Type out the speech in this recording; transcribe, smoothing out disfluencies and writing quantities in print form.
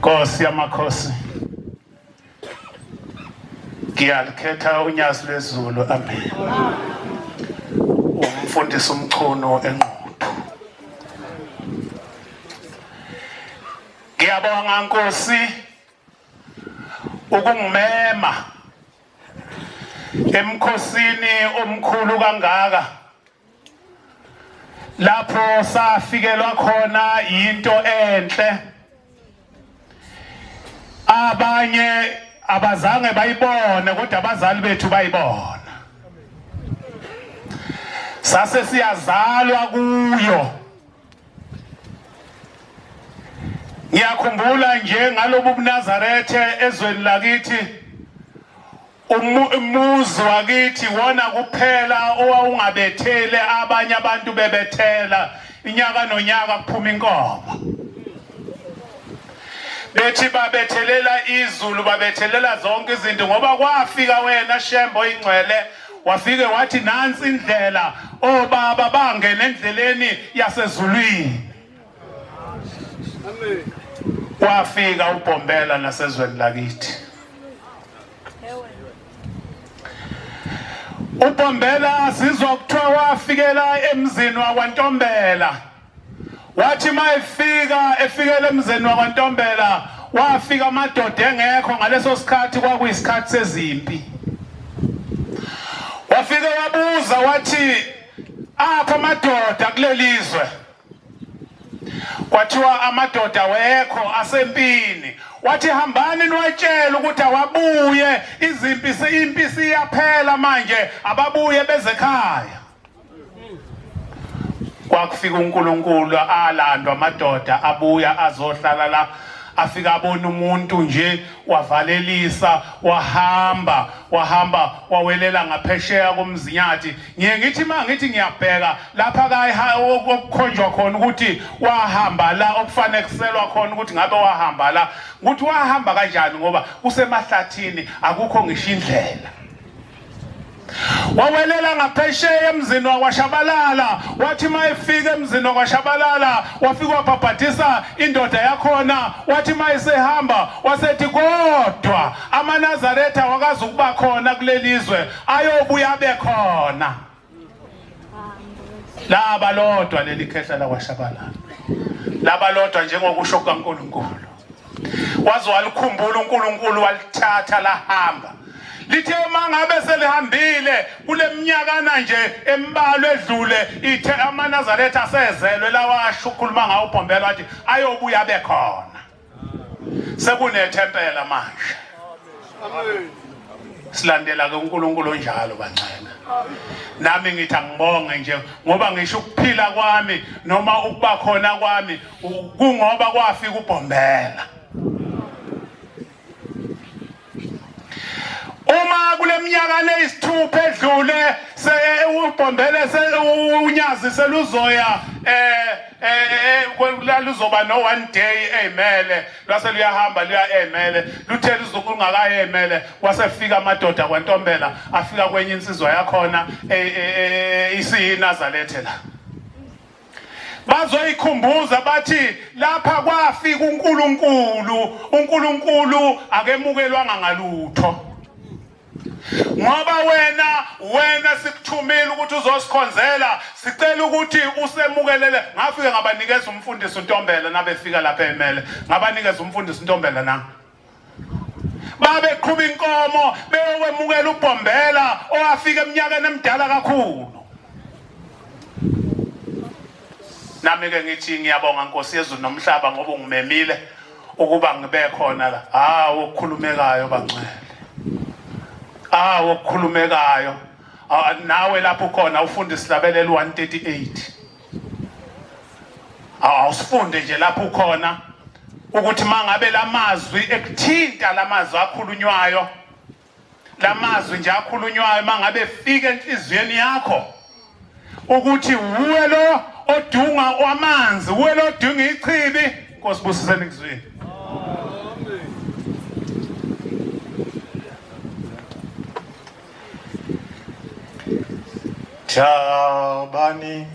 Nkosi yamakhosi, ngiyalikhetha unyazi lwezulu. Amen. Umfundisi uMchunu eNquthu. Ngiyabonga Nkosi ukungimema emkhosini omkhulu kangaka lapho safikelwa khona yinto enhle. Abanye abazange bayibone kodwa abazali bethu bayibona. Sase siyazalwa kuyo. Ngiyakhumbula nje ngalobu buNazarethe ezweni lakithi, umuzi wakithi wona kuphela owawungabethele, abanye abantu bebethela inyaka nonyaka kuphuma inkomo. Bethi babethelela izulu, babethelela zonke izinto, ngoba kwafika wena Shembe oyingcwele, wafike wathi nansi indlela, obaba bangena endleleni yasezulwini. Amen. Wafika uBhombela nasezweni lakithi. UBhombela sizwa kuthiwa wafikela emzini wakwaNtombela. Wathi mayefika efikela emzini wakwaNtombela, wafika amadoda engekho. Ngaleso sikhathi kwakuyisikhathi sezimpi. Wafike wabuza wathi apha amadoda kulelizwe? Kwathiwa amadoda wekho asempini. Wathi hambani niwatshele ukuthi awabuye, izimpi impi siyaphela manje, ababuye beze ekhaya. Kwakufika uNkulunkulu, alandwa amadoda abuya azohlala la. Afika abona umuntu nje, wavalelisa, wahamba wahamba wawelela ngaphesheya komzinyathi. Ngiye ngithi uma ngithi ngiyabheka lapha okukhonjwa khona ukuthi wahamba la, okufanekiselwa khona ukuthi ngabe wahamba la, ukuthi wahamba kanjani ngoba kusemahlathini, akukho ngisho indlela. Wawelela ngaphesheya emzini wakwaShabalala. Wathi uma efika emzini wakwaShabalala, wafika wabhabhadisa indoda yakhona. Wathi uma esehamba wasethi kodwa amaNazaretha wakazi ukuba khona kuleli zwe, ayobuya abe khona. Laba lodwa leli khehla lakwaShabalala, laba lodwa njengokusho kukaNkulunkulu. Waze walikhumbula uNkulunkulu, walithatha lahamba. Lithe uma ngabe selihambile kule minyakana nje embalwa edlule, ithe amaNazaretha asezelwe lawa asho ukukhuluma ngawo uBhombela, wathi ayobuya bekhona. Sekunethempela manje. Silandela ke uNkulunkulu onjalo bangcwele. Nami ngithi angibonge nje ngoba ngisho ukuphila kwami noma ukuba khona kwami kungoba kwafika uBhombela. Uma kule minyaka leyisithupha edlule uBhombele unyazi seluzoya luzoba no one day eyimele, lwase luyahamba luya eyimele, luthe luzokungakayi eyimele, kwasefika amadoda kwaNtombela, afika kwenye insizwa yakhona isiyiNazaretha la. Bazoyikhumbuza bathi lapha kwafika uNkulunkulu, uNkulunkulu akemukelwanga ngalutho. Ngoba wena sikuthumile ukuthi uzosikhonzela, sicela ukuthi usemukelele. Ngafike ngabanikeza umfundisi uNtombela nabefika lapha emele, ngabanikeza umfundisi uNtombela na. Babeqhuba inkomo beyokwemukela uBhombela owafika eminyakeni emidala kakhulu. Nami ke ngithi ngiyabonga Nkosi yezulu nomhlaba ngoba ungimemile ukuba ngibe khona la. Hawu okukhulumekayo bangcwele, hawu okukhulumekayo. Nawe lapho ukhona ufunda isihlabelelo 138, awusifunde nje lapho ukhona ukuthi mangabe lamazwi ekuthinta, lamazwi akhulunywayo, lamazwi nje akhulunywayo mangabe efika enhliziyweni yakho ukuthi wuwe lo odunga amanzi, wuwe lo odunga ichibi. Nkosi busiseni kuzwini. Thabani.